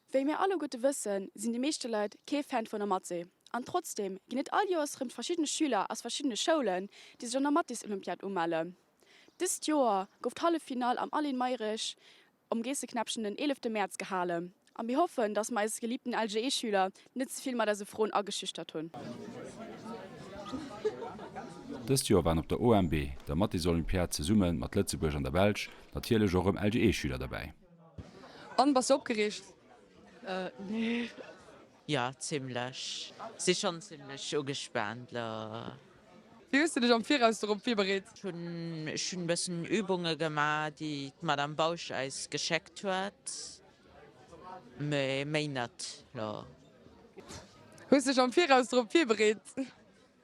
Wéi mir alleguerte wëssen, sinn déi meeschte Leit kee Fan vun der Mathé. An trotzdeem ginn et all Joers rëm verschiddene Schüler aus verschiddene Schoulen, déi sech an der Mathesolympiad umellen. Dëst Joer gouf d'Halleffinall am Aline Mayrisch um Geesseknäppchen den 11 Mäerz gehalen. A mir hoffen, dass mer eis geliebten LGE-Schüler net ze vill mat eise Froen ageschüchtert hunn. Dëst Joer waren op der OMB, der Mathesolympiad zesumme mat Lëtzebuerg an der Belsch, natierlech och rëm LGE-Schüler derbäi. Anne, bass de opgereegt? Nee. Jo, zimlech. Si schonn zimlech ugespaant lo. Wéi hues de dech am Viraus dorop virbereet? Ech hunn e bëssen Übunge gemaach, déi d'Madame Bausch eis geschéckt huet, mee méi net lo. Hues dech am Viraus dorop virbereet?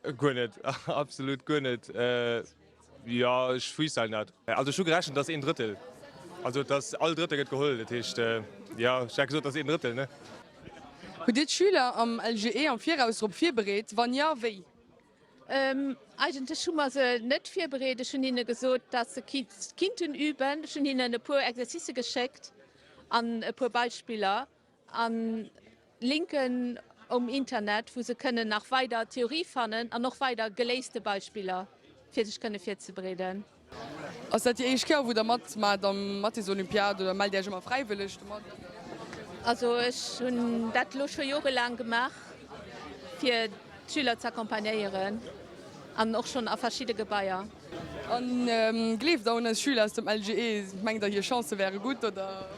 Guer net, absolut guer net. Jo, ech freestylen dat. Also ech hu gerechent, dass een Drëttel, also dass all Drëtte gëtt geholl. Dat heescht, jo, ech hat gesot, dass een Drëttel, ne? Hutt Dir d'Schüler am LGE am Viraus drop virbereet? Wann ja, wéi? Eigentlech hu mer se net virbereet. Ech hunn hinne gesot, dass se kinnten üben. Ech hunn hinnen e puer Exercicë geschéckt an e puer Beispiller. An Linken um Internet, wou se kënnen nach weider Theorie fannen an och weider geléiste Beispiller, fir sech kënne virzebereeden. Ass dat déi éischt Kéier, wou der matmaacht am Mathesolympiad oder mellt Dir Iech ëmmer fräiwëlleg domat? Also ech hunn dat elo scho jorelaang gemaach, fir d'Schüler ze accompagnéieren an och schonn a verschidde Gebaier. An gleeft der un eis Schüler aus dem LGE? Mengt der hir Chancë wäre gutt oder?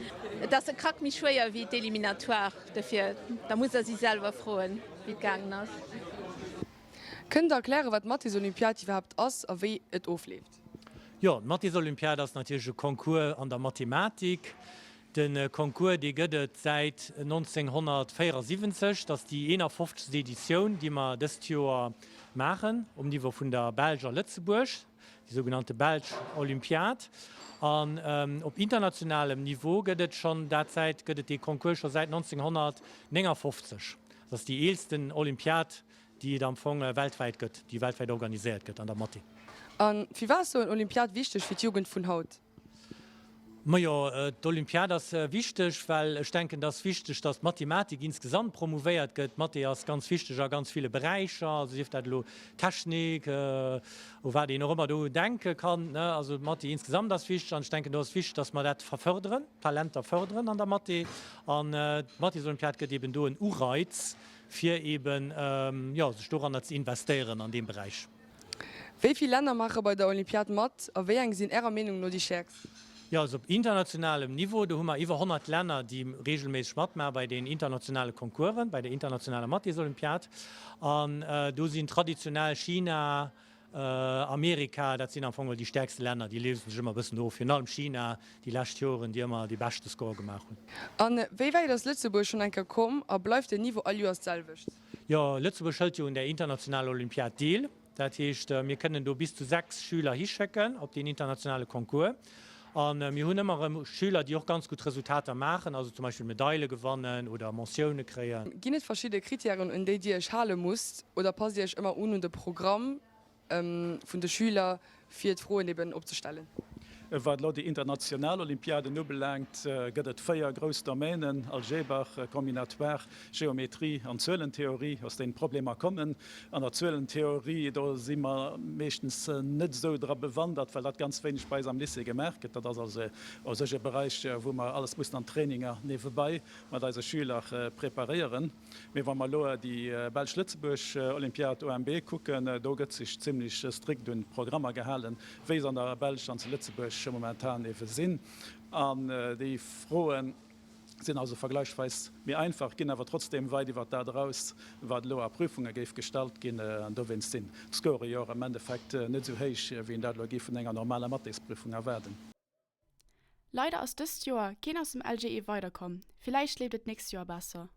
Et ass e Krack méi schwéier wéi d'Éliminatoire, dofir da musst der si selwer froen wéi et gaangen ass. Kënnt der erklären wat d'Mathesolympiad iwwerhaapt ass a wéi et ofleeft? Jo, d'Mathesolympiad ass natierlech e Concours an der Mathematik. De Concours, dee gëtt et säit 1974. Dat ass déi 51. Editioun, déi mer dëst Joer maachen um Niveau vun der Belsch a Lëtzebuerg, déi sougenannte Belsch Olympiad. An op internationalem Niveau gëtt et schonn dat säit, gëtt et dee Concours scho säit 1959. Dat ass déi eelsten Olympiad, déi et am Fong weltwäit gëtt, déi weltwäit organiséiert gëtt an der Mathé. A firwat ass sou en Olympiad wichteg fir d'Jugend vun haut? Majo, d'Olympiad ass wichteg, well ech denken, et ass wichteg, datt d'Mathematik insgesamt promouvéiert gëtt. D'Mathé ass ganz wichteg a ganz ville Beräicher, also sief dat elo Technik, u wat een och ëmmer do denke kann, ne. Also d'Mathé insgesamt ass wichteg an ech denken, do ass wichteg, datt mer dat verfërderen, d'Talenter fërderen an der Mathé. An d'Mathésolympiad gëtt eben do en Ureiz, fir eben, jo, sech doranner ze investéieren an deem Beräich. Wéi vill Länner maache bei der Olympiad mat a wéi eng sinn Ärer Meenung no déi stäerkst? Jo, also op internationalem Niveau, do hu mer iwwer 100 Länner, déi reegelméisseg matmaache bei den internationale Concoursen, bei der internationaler Mathesolympiad. An do sinn traditionell China, Amerika, dat sinn am Fong geholl déi stäerkste Länner, déi léisen sech ëmmer e bëssen of, virun allem China déi lescht Joren, déi ëmmer dee beschte Score gemaach hunn. A wéi wäit ass Lëtzebuerg schonn eng Kéier komm a bleift den Niveau all Joers d'selwecht? Jo, Lëtzebuerg hëlt jo un där internationaler Olympiad deel. Dat heescht, mir kënnen do bis zu 6 Schüler hischécken op deen internationale Concours. A mir hunn ëmmer erëm Schüler, déi och ganz gutt Resultater maachen, also zum Beispill Medaile gewannen oder Mentioune kréien. Ginn et verschidde Krittären, un déi Dir Iech hale musst oder passt Dir Iech ëmmer un un de Programm? vun de Schüler, fir d'Froen eben opzestellen. Wat elo déi international Olympiaden ubelaangt, gëtt et 4 grouss Domainen, Algeber, Kombinatoire, Geometrie an Zuelentheorie, aus deenen d'Problemer kommen. An der Zuelentheorie, do si mer meeschtens net esou dra bewandert, well dat ganz wéineg bei eis am Lycée gemaach gëtt. Dat ass also u sech e Beräich, wou mer alles mussen an Traininger niewebei mat eise Schüler preparéieren. Mee wa mer elo déi Belsch-Lëtzebuerg Olympiad, OMB, kucken, do gëtt sech zimlech strikt un d'Programmer gehalen, wéi se an der Belsch an zu Lëtzebuerg momentan ewe sinn. An déi Froe sinn also vergläichsweis méi einfach, ginn awer trotzdeem weit iwwert dat eraus, wat elo a Prüfunge géif gestallt ginn. An dowéinst sinn d'Scorë jo och am Endeffekt net esou héich, wéi een dat elo géif vun enger normaler Mathésprüfung erwaarden. Leider ass dëst Joer keen aus dem LGE weiderkomm, villäicht leeft et d'nächst Joer besser.